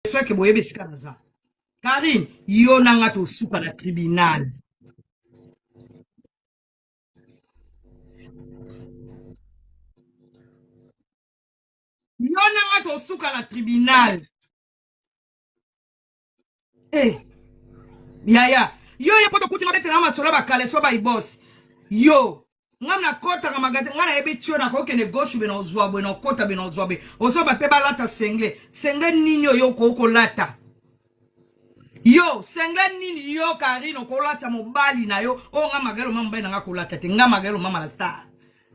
J'espère que boyebi esika naza. Karine, yo na nga tosuka na tribunal. Yo na nga tosuka na tribunal. Eh, yaya, yo ye poto kuti mabetela masolo ba kaleso ba ibos. Yo, nga nakotaka magasin nga nayebi tio nakokende gauche be nazwa boye nakota be nazwa boye ozoba mpe balata sengle sengle nini oyo okoki kolata yo sengle nini yo karine okolata mobali na yo oyo nga magalo ma mobali na nga kolata te nga magalo mama la star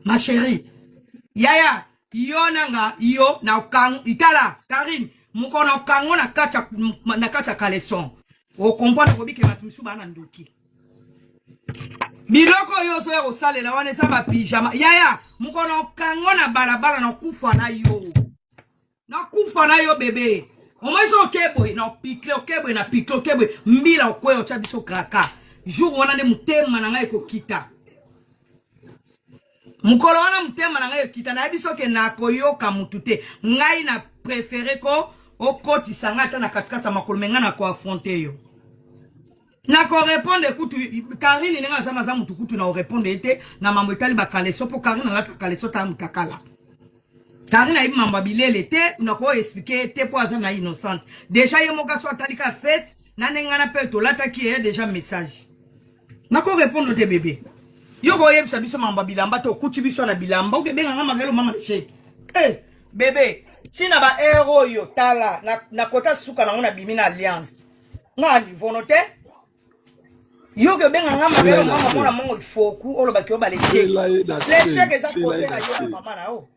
ma chérie yaya yo na nga yo na okang itala karine mokolo na okango na kati ya caleçon okomprendre kobike bato mosusu baa na ndoki biloko oyo ozoya kosalela wana eza bapijama yaya mokolo okango na balabala nakufa na yo nakufa na yo bebe omoi so oke boye na opikle oke boye na pikle oke boye mbila okweya otya biso kraka jour wana nde motema na ngai ekokita mokolo wana motema na ngai ekita nayebi soki nakoyoka motu te ngai na prefere ko okotisa ngai ata na katikati ya makolo me ngai nakoafronte yo nakorepondre kutu karine ndenge aza naza motu kutu na korepondre ye te na mambo etali bakaleso mpo karine alata kaleso ta mutakala karine ayebi mambo ya bilele te nakoexplike ye te mpo aza na innocente deja ye moko aso atali ka fete na ndenge ngana mpe tolataki ye deja message nakorepondre te bebe yo koyebisa biso mambo ya bilamba te okuti biso na bilamba okebenga nga makelo mama na sheke eh, bebe ntina ba heure oyo tala na kota suka nango nabimi na alliance nga nivono te yo ke obenga nga mabe mama mona mongo ifoku olobaki oba lechec lechec eza kote na yo na mama na yo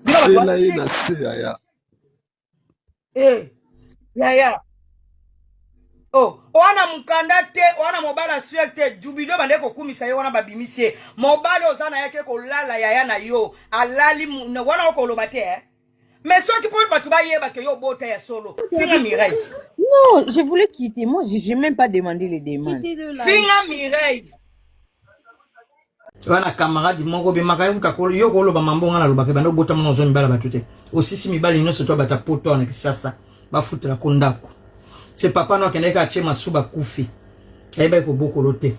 bino bato ye na se yaya eh yaya oh wana mokanda te wana mobali asue te jubido bande kokumisa ye wana babimisi ye mobali oza na ye ke kolala yaya na yo alali wana okoloba te eh? Mais soki mpo bato bayeba ke yo obota ya solo finga Mireille. Non, je voulais quitter. Moi, je n'ai même pas demandé les demandes. Finga Mireille. Wana camarade moko bemaka yo kuta yo koloba mambo nga nalobaka banda obotama na ozwa mibala bato te osisi mibali nyonso to bata poto wana kisasa bafutela ko ndako se papa no akendaki atie masuba akufi ayebaki kobokolo te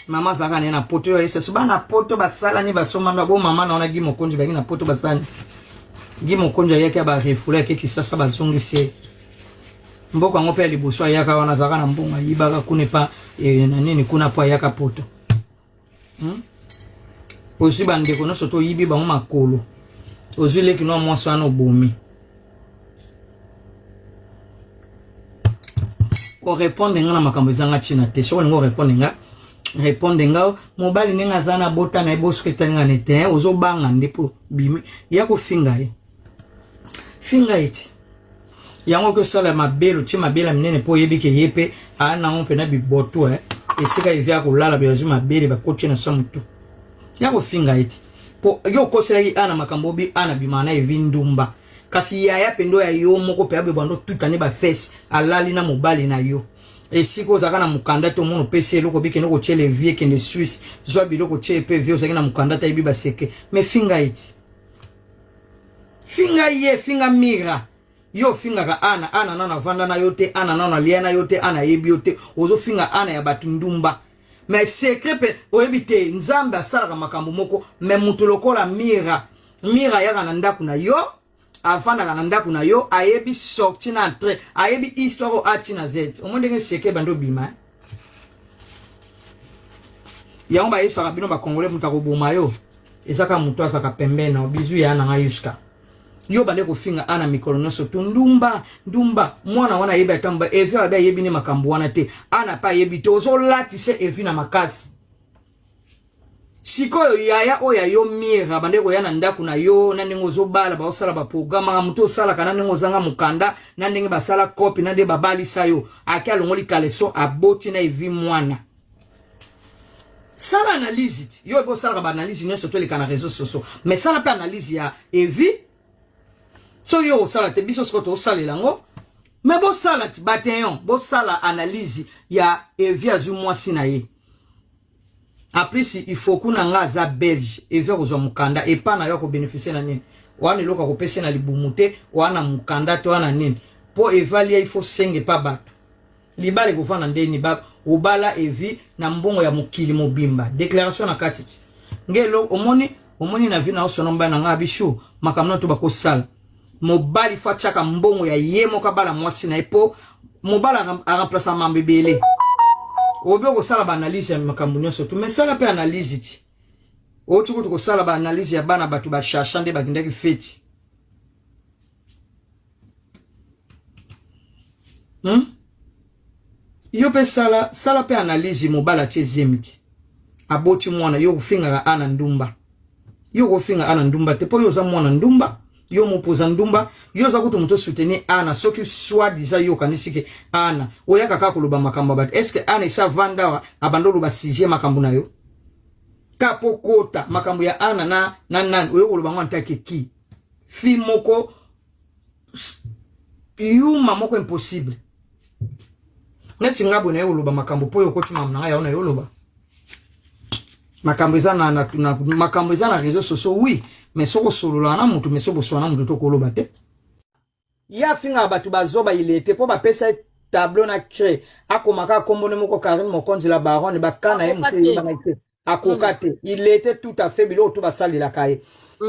Mama azalaka naye na poto oyo ayesa so bana poto basalani basomba ndo bo mama na wana gi mokonzi bayaki na poto basalani gi mokonzi ayaki ya barefule ake kisasa bazongisi ye mboka yango mpe ya liboso ayaka wana azalaka na mbongo ayibaka kuna epa e, na nini kuna mpo ayaka poto Ozwi bandeko nyonso to oyibi bango makolo ozwi leki no mwasi wana obomi korepondre nga na makambo ezanga ntina te soki olingi orepondre nga repondre nga mobali ndenge aza na bota na ye bosuki etali nga ne te ozobanga nde mpo bimi ya kofinga ye finga ye ti yango oki osala mabele otie mabele ya minene mpo oyebi ke ye mpe aa nango mpena biboto eh. Esika evi akolala be azwi mabele bakoti na sa motu ya kofinga ye ti mpo yo okoselaki ana makambo obi ana bimaka na evi ndumba kasi yaya mpe ya yo moko mpe abe bando tutane bafese alali na mobali na yo esika ozalaka na mokanda te omona opesi eloko bikende kotiela evi ekende Suisse zwa biloko tie mpe evi ozalaki na mokanda te ayebi baseke me finga ye ti finga ye finga Mira yo ofingaka ana ana nano avanda na yo te ana nano alia na yo te ana ayebi yo te ozofinga ana ya bato ndumba mais secret mpe oyebi te nzambe asalaka makambo moko me moto lokola Mira Mira ayaka na ndako na yo avandaka na ndako na yo ayebi sortie na entrée ayebi histoire oyo ati na z omoi ndenge secret bandi obima eh? Yango bayebisaka bino bakongole moto akoboma yo eza kaka moto azalaka pembeni na bizu ya na ngai yuska yo bande kofinga ana mikolo nyonso to ndumba ndumba mwana wana ayebi ata mba evi abe ayebi ne makambo wana te ana mpe ayebi te ozolatisa evi na makasi sikoyo yaya oyo ya yo Mira bande koya na ndako na yo na ndenge ozobala baosala baprograme makambo moto osalaka na ndenge ozanga mokanda na ndenge basala kopi na ndenge babalisa yo ake alongoli kaleso aboti na evi mwana sala analyse ti yo oyebi osalaka baanalyse nyonso to eleka na réseau sociaux mais sala mpe analyse ya evi soki yo osala te biso sikoyo tosalela yango me bosala ti bateyon bosala analyse ya evi azwi mwasi na ye en plus ifoku na nga aza belge evi akozwa mokanda epa na yo akobénéficie na nini. Wana eloko akopesa na libumu te, wana mukanda te, wana nini. Po evalia il faut senge pa bato. Libala ekofanda ndeni ba obala evi na mbongo ya mokili mobimba. Déclaration na kati ti. Ngelo omoni omoni na vie na osono mbana nga bishu makambo na to bakosala. Mobali faut atiaka mbongo ya ye moko abala mwasi na ye po mobali aremplace mambo ebele. Obi okosala ba analyse ya makambo nyonso tu mais sala pe analyse ti. Oti kutu kosala ba analyse ya bana bato ba shasha nde bakendaki feti. Yo mpe sala sala mpe analyse mobali atie zemi ti aboti mwana yo kofingaka ana ndumba yo kofinga ana ndumba te mpo yo oza mwana ndumba yo mopoza ndumba yo oza kutu moto soutenir ana soki soit disant yo okanisi ke ana oyaka kaka koloba makambo ya bato est ce que ana esi avanda awa abanda oloba sujet makambo na yo ka po kota makambo ya ana na, na nani oyo koloba ngo antake ki fi moko yuma moko impossible neti nga boye naye koloba makambo mpo oyo okoti makambo na ngai yao naye oloba makambo eza na, na, na, makambo eza na réseau sociaux oui mais soki osololaka na motu mais soki boswana na motu tokoloba te ye afingaka bato bazoba ilete mpo bapesa ye tableau na craie akomaka nkombo ne moko Karine Mokonzi la baronne bakana ye motu eyebana te akoka te il était tout à fait biloko to basalelaka ye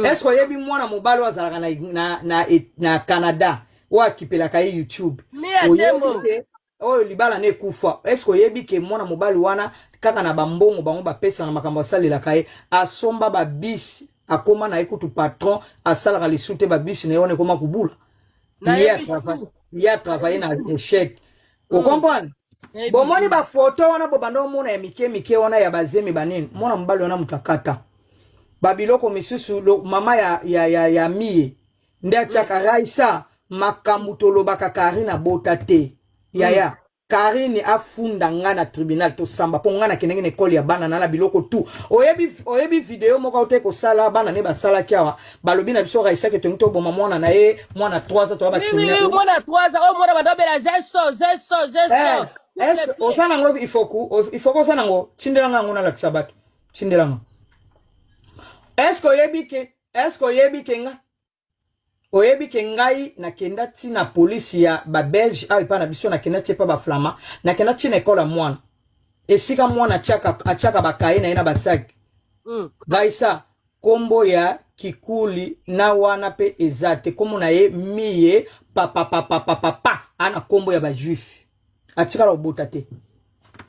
est ce que oyebi mwana mobali oyo azalaka na, na, na, na Canada oyo akipelaka ye YouTube oyebi te oyo libala na ekufa est ce que oyebi ke mwana mobali wana kaka na bambongo bango bapesa na makambo asalelaka ye asomba babisi akoma na ye kutu patron asalaka lisu te babisi na ye wana ekoma kubula ye atravaille na échec okomprendre bomoni bafoto wana bobanda omona ya mike mike wana ya bazemi banini mwana mobali wana moto akata babiloko misusu mama ya, ya, ya, ya miye nde atiaka Raisa makambo tolobaka Karine abota te yaya Karine afunda nga na tribunal tosamba mpo nga nakendaki na ekole ya bana na na biloko tu oyebi, oyebi video moko auta kosala bana ne basalaki awa balobi na biso Raisa ke tongi toboma mwana na ye mwana 3 ans toya bacriminel mwana 3 ans oyo mwana bandobela zeso zeso zeso eh, oza nango ifoku ifoku oza nango tindela nga yango nalakisa bato tindela nga est ce que oyebi ke est ce que oyebi ke nga oyebi ke ngai nakenda ti na polisi ya babelge awa epai na biso nakenda ti epai baflama nakenda ti na ekole ya mwana esika mwana atiaka bakaye na ye na basaki Raisa kombo ya kikuli na wana mpe eza te kombo na ye miye papapapapapa ana kombo ya bajuif atikala kobota te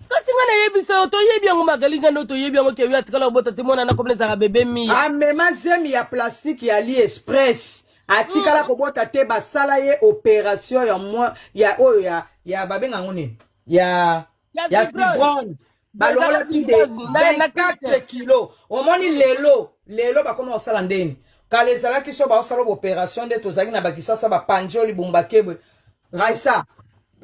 kasi nga nayebisa yo toyebi yango magali nga ndo toyebi yango ke yo atikala kobota te mwana na komona ezalaka bebe miya amema zemi ya plastique ya AliExpress atikala kobota te basala ye opération ya mwa ya oyo ya ya babenga yango nini ya ya fibrone balongola plus de 24 kilo omoni lelo lelo bakoma kosala ndeni kala ezalaki so baosala baopération nde tozalaki na bakisasa bapanzi libumu bakebwe Raisa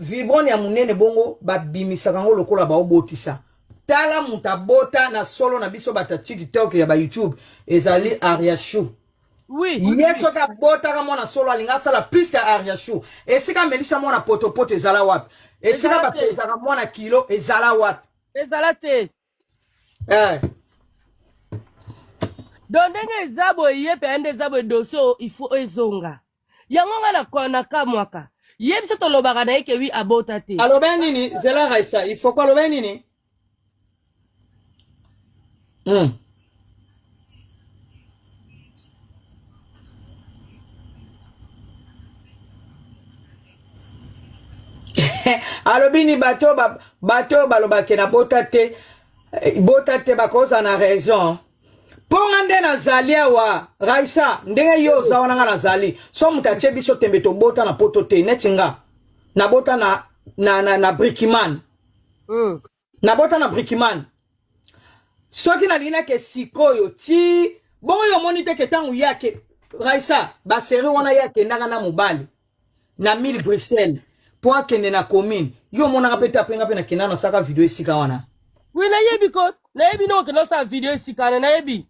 fibrone ya monene bongo babimisaka yango lokola baobotisa tala moto abota na solo na biso bato ya tiktok ya bayoutube ezali Ariashu oui ye soki abotaka mwana solo alingi asala plus que Ariashu esika amelisa mwana potopoto ezala wapi esika bapesaka mwana kilo ezala wapi ezala te eh. Donc ndenge eza boye ye mpe nde eza boye dossier oyo il faut ezonga yango nga nakamwaka ye biso tolobaka na ye ke wi abota te aloba nini zela Raisa il faut ko aloba nini Alobi ni bato bato balobake na bota te bota te bakozala na raison mpo nga nde nazali awa Raisa ndenge yo oza wana nga nazali so moto atie biso tembe tobota na poto te neti nga nabota na, na, na, na Brikiman nabota na Brikiman soki nalingi nake sikoyo ti bongo yo omoni te ke ntango ye ake Raisa basérie wana ye akendaka na mobali na mille Bruxelles mpo akende na commune yo omonaka mpe te apenga mpe nakenda nasaka video esika wana oui nayebi ko nayebi ndenge okenda osala video esika wana nayebi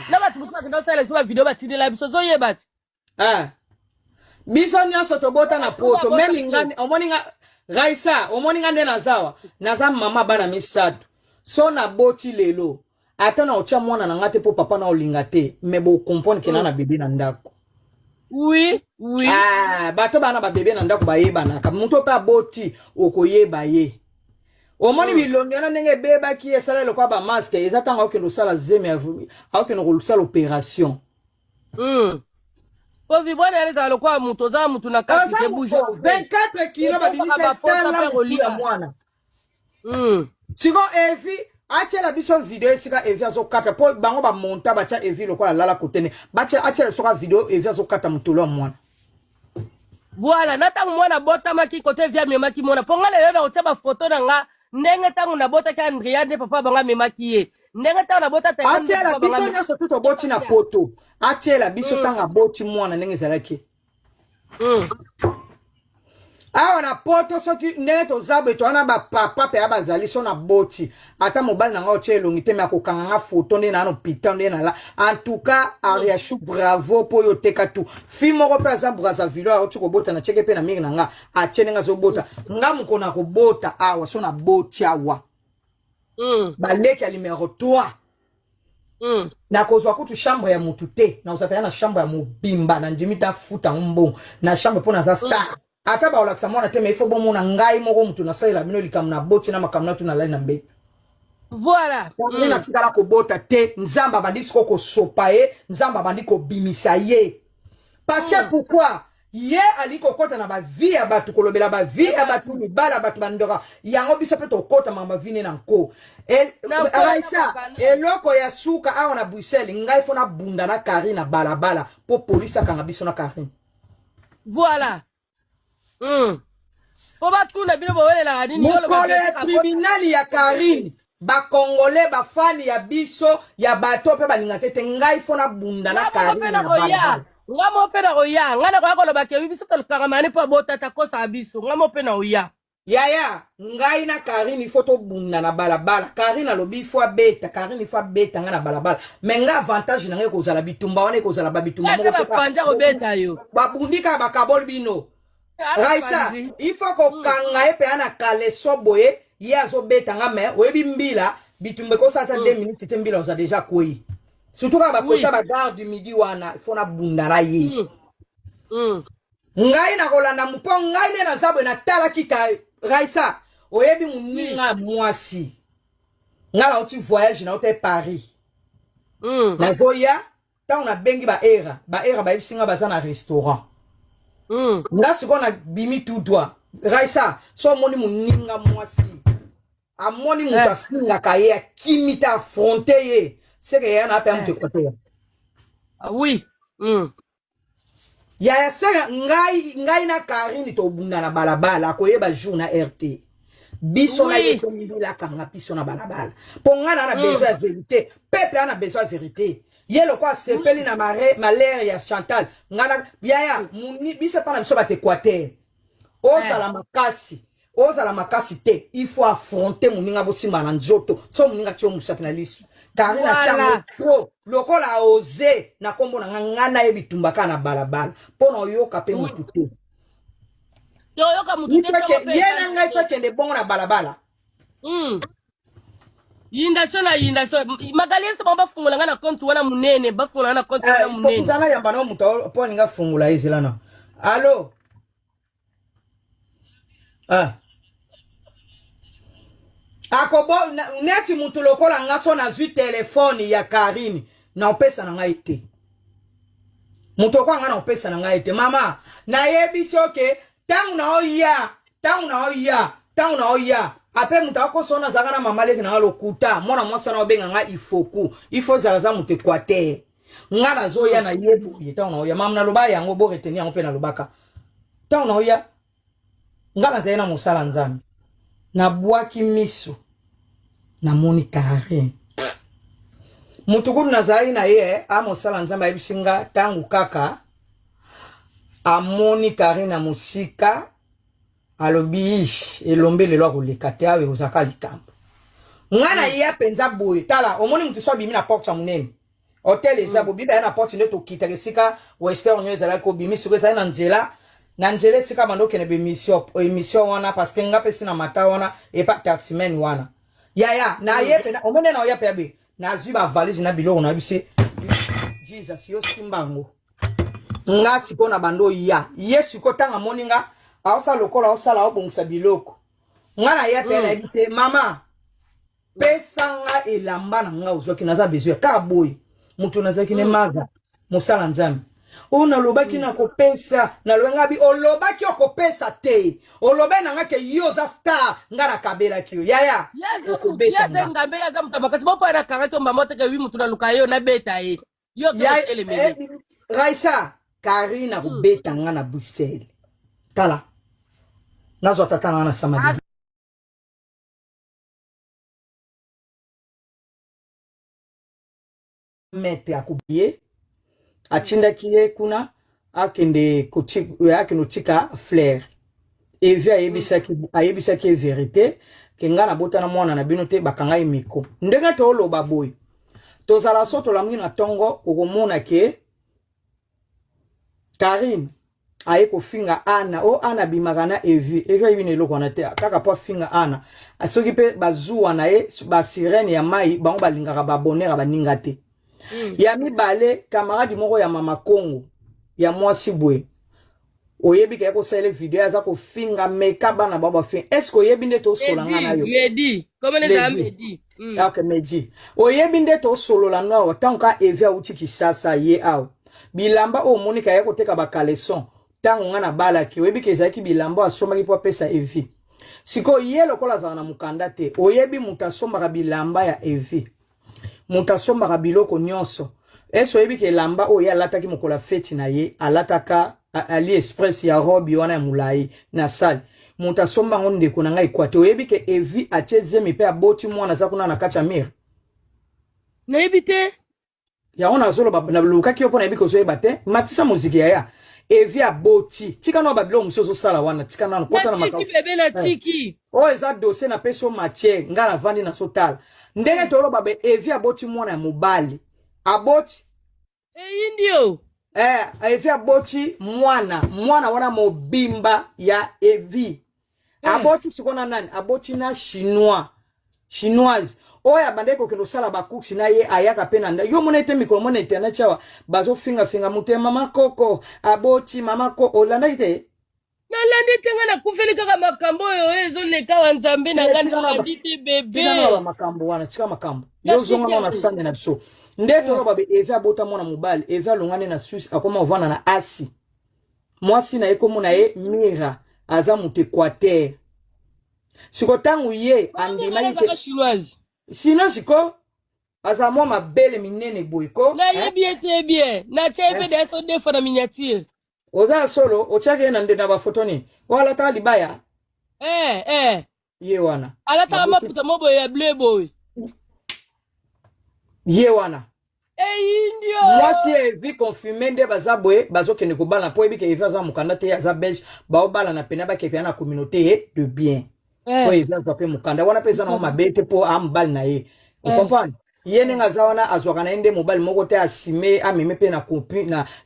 na bato mosusu bakenda osala biso bavideo batindela biso ozoyeba ti ah. Biso nyonso tobota na poto meme nga omoni nga Raisa omoni nga nde nazawa naza mama bana misato so naboti lelo ata na otya mwana na nga te mpo papa na olinga te me bocomprendre ke na na bebe na ndako. Oui, oui. Ah, bato bana babebe na ndako bayebanaka. Moto mpe aboti okoyeba ye. Omoni bilongi wana ndenge ebebaki, esala lokola bamaske. Eza ntango akokende kosala zemi, akokende kosala opération. Po fibroide yana ezala lokola moto, oza motu na kati te, bouge. 24 kilo babimisa, tala motu ya mwana. Siko Evi atiela biso video esika Evi azokata, mpo bango bamonta, batya Evi lokola alala kotene. Atiela biso ka video Evi azokata motolo ya mwana. Voilà, na ntango mwana abotamaki, kote Evi amemaki mwana, mpo nga lelo na kotia bafoto na nga ndenge ntango nabotaki Andrea, nde papa bango amemaki ye, ndenge ntango nabota. Atiela biso nyonso tu toboti na poto, atiela biso ntango aboti mwana ndenge ezalaki. Awa na poto, soki ndenge toza boye, toza na bapapa mpe ya bazali so na boti, ata mobali na nga otia elongi te, me akokanga nga foto nde na na hôpital nde nala. En tout cas, Ariachou, bravo mpo oyo oteka tu fi moko mpe aza Brazzaville, oyo auti kobota na tieke mpe na mire na nga, atie ndenge azobota. Nga mokolo na kobota awa, so na boti awa, baleki ya numero 3, nakozwa kutu chambre ya motu te, nakozwa mpenza na chambre ya mobimba. Na ndimi ta futa yango mbongo na chambre mpo naza star. Ata baolakisa mwana te, mais ifo bomona ngai moko motu nasalela bino likambo na boti na makambo na tu nalali na mbeto. Nde natikala kobota te. Nzambe abandi siko kosopa ye, Nzambe abandi kobimisa ye. Parce que pourquoi ye ali kokɔta na bavie ya bato, kolobela bavie ya bato, mibala ya bato, bandoka yango? Biso mpe tokɔta makambo bavie ne na nko. Raisa, eloko ya suka awa na Bruxelles, ngai fo nabunda na Karine na balabala mpo polisi akanga biso na Karine. Voilà. Po batuna bino bowelelaka nini? Mokolo ya tribunal ya Karine, bakongole, bafani ya biso ya bato mpe balingaka ete ngai fo nabunda na Karine na balabala. Nga mo mpe na koya, nga na koya koloba ke biso tolukakamani mpo abotata, kosaka biso. Nga mo mpe na oya. Yaya, ngai na Karine ifo tobunda na balabala. Karine alobi ifo abeta Karine, ifo abeta ngai na balabala. Me nga avantage na ngai ekozala bitumba wana, ekozala babitumba moko panza kobeta yo. Babundi kaka, bakaboli bino. Raisa, ifo kokanga ye mpe ya na kaleso boye, ye azobeta nga. Me oyebi mbila, bitumba ekosala ata 2 minutes te, mbila oza déjà kwei, surtout kaka bakota bagare du Midi wana. Ifo nabunda na ye. Ngai nakolanda mpo ngai nde naza boye, natalaki ka Raisa. Oyebi moninga ya mwasi, ngai nauti voyage, nauta Paris. Nazoya, ntango nabengi baera, baera bayebisi nga baza na restaurant. Nga sikoyo nabimi tout droit. Raisa, so omoni moninga mwasi amoni moto afingaka ye, akimi te, affronte ye, seke yaya na ape ya moto ekoteya. Oui. Yaya, seka ngai, ngai na Karine tobunda na balabala, akoyeba jour na rt biso na ye. Tombilakanga biso na balabala mpo ngai na besoin ya vérité, peuple ana besoin ya vérité. Ye lokola asepeli na malheur ya Chantal, ngai na yaya muni biso epa na biso bato Équateur, ozala makasi, ozala makasi te, il faut affronter moninga, bosimba na nzoto. So moninga tio mosapi na lisu, Karine atiango trop lokola oze na nkombo na nga. Ngai nayebi tumba kaka na balabala mpo na oyoka mpe motu te. Toyoka mutu te. Ye na ngai mpe kende bongo na balabala. Yinda so na yinda so Magali yeso bango bafungola nga na compte wana monene, bafungola nga na compte wana monene. Fokuzana yamba na moto mpo alinga fungola ye. Ezela na allo. Ah. Akobo neti mutu lokola nga, so nazwi telefone ya Karine, na opesa na ngai te. Moto okoa nga na opesa na ngai te. Mama, nayebi soki ntango na oya, ntango na oya, ntango na oya ape moto akosa wana azalaka na mama leki na nga lokuta. Mwana mwasi wana obenga nga ifoku, ifo ezala aza moto Équateur. Nga nazoya na ye boye, ntango na oya, mama, naloba yango, bo retenir yango mpe nalobaka ntango na oya, nga nazali na mosala Nzambe, nabwaki miso, namoni Karine. Motu kutu nazalaki na ye a mosala Nzambe ayebisi nga, ntango kaka amoni Karine na mosika, alobi: "Ish, elombe lelo akoleka te awa, ekozalaka likambo." Nga na ye mpenza boye, tala, omoni motu so abimi na porte ya monene, hotel eza bobiba ya na porte nde tokitaka esika Western Union ezalaki. Kobimi sikoyo, ezali na nzela, na nzela esika bando okende baémission, émission wana, parce que nga mpe si na mata wana epa taximen wana. Yaya, na ye mpe omoni na oya mpe yabe, nazwi bavalise na biloko na bise. Jesus, yo simba yango. Nga sikoyo na bando ya ye sikoyo, ntango amoni nga aosala lokola aosala, aobongisa biloko, nga na ye mpe nayebisi ye: "Mama, pesa nga elamba na nga ozwaki, naza besoin kaka boye." Moto nazalaki ne maga mosala Nzambe oyo nalobaki na kopesa, nalobi nga bi olobaki okopesa te, olobai na nga ke yo oza star, nga nakabelaki yo yaya. Okobeta nga ngambe aza moto makasi bopo nakangaki yo mbama oteke wi motu naluka ye nabeta ye yo. Eh, Raisa Karine akobeta nga na Bruxelles. Tala, nazwa tata na nga na sama maître akobiye, atindaki ye kuna akende akende kotika fleur. Evi ayebisaki, ayebisaki ye vérité ke ngai nabotana mwana na bino te. Bakanga ye micro. Ndenge tooloba boye, tozala so tolamuki na ntongo, okomona ke Karine aye kofinga Ana o Ana abimaka na Evi. Evi ayebi na eloko wana te, kaka mpo afinga Ana. Soki mpe bazuwa na ye basirene ya mai, bango balingaka babonheur ya baninga te. Ya mibale, camarade moko ya mama Kongo ya mwasi boye, oyebi ke kosalela video, aza kofinga meka bana bao bafinga. Est ce que oyebi nde tosola nga na yo? Medi, Medi. Ok, Medi, oyebi nde tosolola no awa, ntango ka Evi awuti Kisasa ye awa, bilamba oyo omonika ya koteka bacaleçon, ntango nga nabalaki, oyebi ke ezalaki bilamba oyo asombaki mpo apesa Evi. Sikoyo ye lokola azala na mokanda te, oyebi moto asombaka bilamba ya Evi, moto asombaka biloko nyonso. Ese oyebi ke elamba oyo ye alataki mokolo ya feti na ye, alataka AliExpress ya robe wana ya molai na sale, moto asomba yango ndeko na ngai ekwa te. Oyebi ke Evi atie zemi mpe aboti mwana, aza kuna na kati ya mire? Nayebi te. Yango nazoloba, nalukaki yo mpo nayebi kozoyeba te. Matisa moziki yaya. Evi aboti, tika nano babiloko mosusu ozosala wana, tika nano kota na makambo. Bebe, na tiki. Oyo eza dossier, napesi yo matière. Ngai navandi, nazotala ndenge toloba be Evi aboti mwana ya mobali, aboti. Eyindi yo. Eh, Evi aboti mwana, mwana wana mobimba ya Evi. Aboti sikoyo na nani? Aboti na Chinois, Chinoise oyo abandaki kokende kosala bacourses na ye, ayaka mpe na nda yo. Mona ete mikolo mona internet awa bazofingafinga moto ya mama Koko aboti mama ko, olandaki te? Nalandi te, ngai nakufeli kaka makambo oyo oyo ezoleka wa Nzambe na ngai, nalandi te bebe. Tika makambo wana, tika makambo. Yo zonga nano na sande na biso. Nde toloba be Eve abota mwana mobali. Eve alongani na Suisse, akoma ovanda na Asi. Mwasi na ye, komona ye Mira, aza moto Équateur. Siko ntango ye andimaki te Chinoise. Chinois siko aza mwa mabele minene boye ko. Nayebi ye te bien, natia ye mpe deya so deux fois na miniature. Oza ya solo? Otiaki ye na nde na bafoto nini oyo alataka libaya? Eh, eh. Ye wana. Alataka maputa mo boye ya bleu boye. Ye wana. Eyindio. Mwasi ya Evi confirme nde baza boye, bazokende kobala mpo oyebi ke Evi aza mokanda te, aza Belge. Baobalana pena, bakepea na communauté ye de bien mpo Evi azwa mpe mokanda wana mpe eza nango mabe te, mpo amobali na ye, ocomprendre ye ndenge aza wana, azwaka na ye nde mobali moko te, asime ameme mpe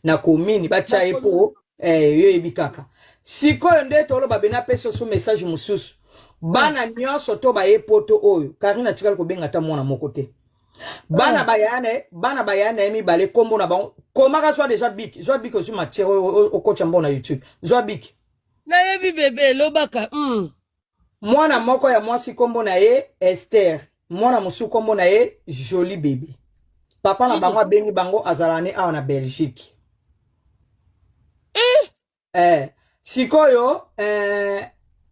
na commune, batya ye mpo yo yebi kaka. Sikoyo nde toloba bena, apesi oso message mosusu. Bana nyonso to baye poto oyo, Karine atikali kobenga ata mwana moko te. Bana baya na ye, bana baya na ye mibale, kombo na bango komaka. Zwa déjà bic, zwa bic, ozwi matière oyo okotya mbongo na YouTube, zwa bic. Nayebi bebe, lobaka. Mwana moko ya mwasi, nkombo na ye Ester, mwana mosusu nkombo na ye Joli Bebe. Papa na bango abengi bango, azalaka ne awa na Belgique. Eh? Sikoyo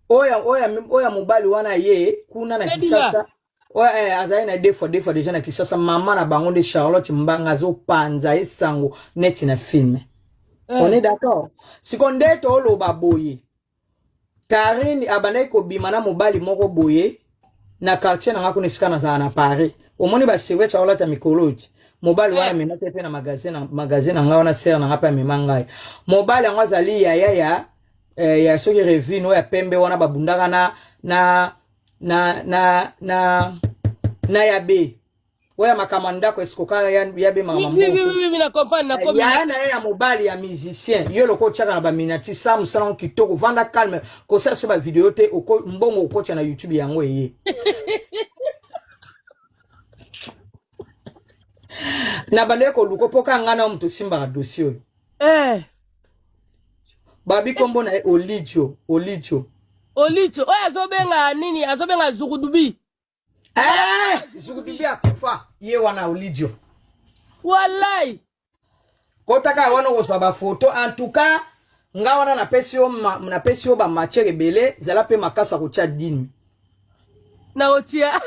oyo ya mobali wana ye kuna na Kisasa oyo azali na deux fois, deux fois déjà na Kisasa. Mama na bango nde Charlotte Mbanga, azopanza ye sango neti na film. On est d'accord? Siko nde toloba boye, Karine abandaki kobima na mobali moko boye na quartier na nga kuna, esika nazala na Paris. Omoni baservete aolata mikolo ti mobali wana amemaki mpe na magasin, na magasin na ngai wana, sere na ngai mpe amema ngai. Mobali yango azali yaya ya soki Revine oyo ya pembe wana, babundaka na ya be oyo ya makambo ya ndako esikoka ya be makambo. Yaya na ye ya mobali ya musicien. Yo loko otiaka na baminati sa mosala ngo kitoko, vanda calme, kosala so bavideo te, mbongo okotia na YouTube yango eye. Na bandeki koluka mpo ka ngai na moto osimbaka dossier oyo. Eh. Babi kombo na ye Olidio, Olidio. Olidio oyo azobenga nini? Azobenga Zukudubi. Eh, Zukudubi akufa ye wana Olidio. Wallahi. Kota kaka wana okozwa ba photo en tout cas nga wana napesi yo napesi yo ba matière ebele zala pe makasi ya kotia dimi. Na otia.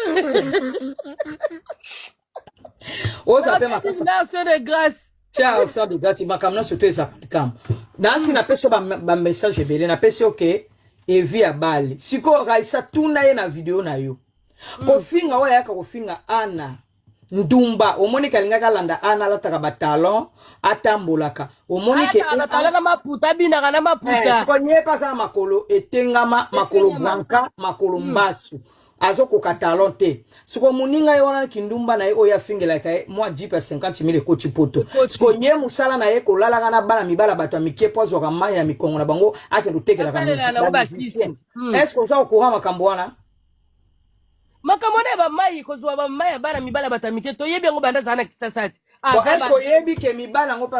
Oza pe makasi. Na de grâce. Tia osala de grâce makambo nyonso to ezalaka likambo. Nasi napesi yo ba message ebele napesi yo ke Evi abali. Sikoyo Raissa tuna ye na video na yo. Kofinga oyo ayaka kofinga Anna ndumba omoni ke alingaki alanda Anna alataka ba talon atambolaka omoni ke alataka na talon na maputa abinaka na maputa. Sikoyo ye pe aza na makolo etengama makolo branka makolo mbasu. Azokoka talon te sikoyo moninga ye wana kindumba na ye oyo afingelaka ye mwa jeep ya 50 mille ekoti poto sikoyo ye mosala na ye kolalaka na bana mibala bato ya mike mpo azwaka mai ya mikongo na bango akende kotekelaka musicien. Est ce que oza au courant makambo wana? Makambo wana ya bamai, kozwa bamai ya bana mibala bato ya mike, toyebi yango banda azala na Kisasa ti. Bon, est ce que oyebi ke mibali yango mpe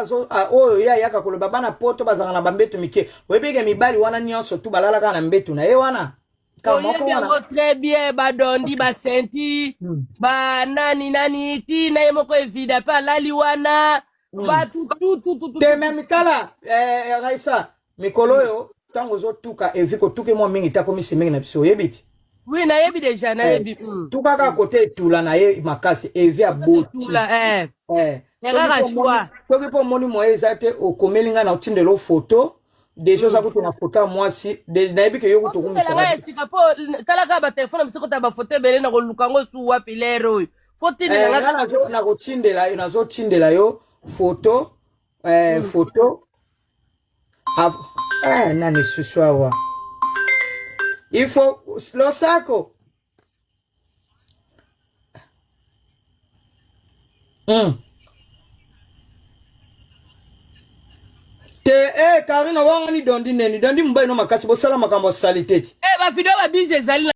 oyo ye ayaka koloba bana poto bazalaka na bambeto mike, oyebi ke mibali wana nyonso tu balalaka na mbeto na ye wana? Toyebi yango très bien, badondi basenti banani nani ti na ye moko evida mpe alali wana bato tutututu te. Me mikala Raissa, mikolo oyo ntango ozotuka Evi, kotuka mwa mingi te, akomisi mingi na biso, oyebi ti? Oui, nayebi déjà, nayebi. Tukaka kote etula na ye makasi. Evi aboti. Soki mpo omoni moye eza te, okomeli ngai na otindela photo déjà. Oza kutu na photo ya mwasi, nayebi ke yo kutu okomisaka esika mpo talaka batelefone biso kota bafoto ebele na koluka yango su wapi lere oyo fo tindela. Nakotindela yo, nazotindela yo photo, photo nani susu awa. Il faut losako. Te Karina wangani dondi neni dondi mobali no makasi bosala makambo ya sali te ti. Bavideo babize ezali.